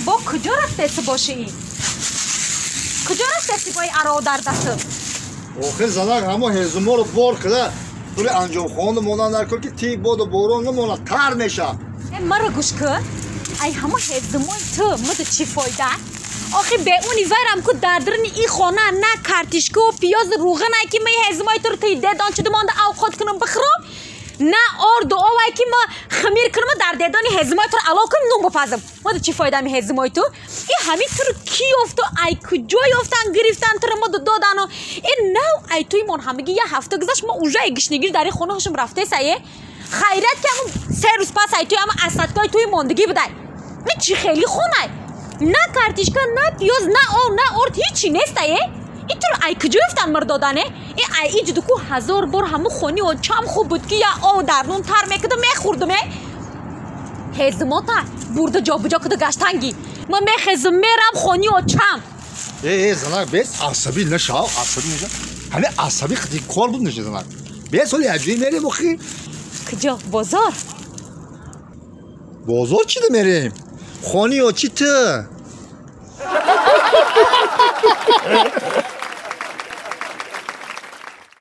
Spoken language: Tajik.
Бо куҷо рафтеси боши ин? Куҷо рафтеси бо ин аро дар дасту? Охир занак ҳамо ҳезуморо бор кида тури анҷомхона монанд дар кор ки тик боду борон намонад тар меша. Маро гӯш кӣ, ай ҳамо ҳезумои ту муду чӣ фоида? Охи беуни вайрам ку дар даруни ин хона на картишкаву пиёзу рӯғанай ки ма ҳезумои туро ти дедон чуду монда авқот кунам бихӯрам, на орду овай ки ма хамир кунам дар дедони ҳезумои туро ало кунам нун бипазам. Муду чӣ фоида ми ҳезумои ту? И ҳамин туро кӣ ёфту, ай куҷо ёфтан гирифтан туро муду додану? Ин нав ай туи мон ҳамагӣ як ҳафта гузашт, ма уже ай гишнигир дар ин хона ҳошам рафтесае. Хайрат ки ҳамун се рӯз пас ай туи ҳама асадкои туи мондагӣ будай. Ин чӣ хеле хонай? На картишка, на пиёз, на ов, на орд, ҳичи нестае. Ин туро ай куҷо ёфтан мар додане? Ин ай иҷду ку ҳазор бор ҳамун хони очам хуб буд ки я ов дар нун тар мекунам мехӯрдум. Э ҳезумота бурда ҷобиҷо куда гаштанги. Ма мехезум мерам хони очам. Э занак, бес асабӣ нашав, асабӣ нашав. Ҳамин асабӣ хати кор буд наша занак. Бес ҳоли аҷоиб мерем охи. Куҷо? Бозор? Бозор чида мерем? Хони очи ту.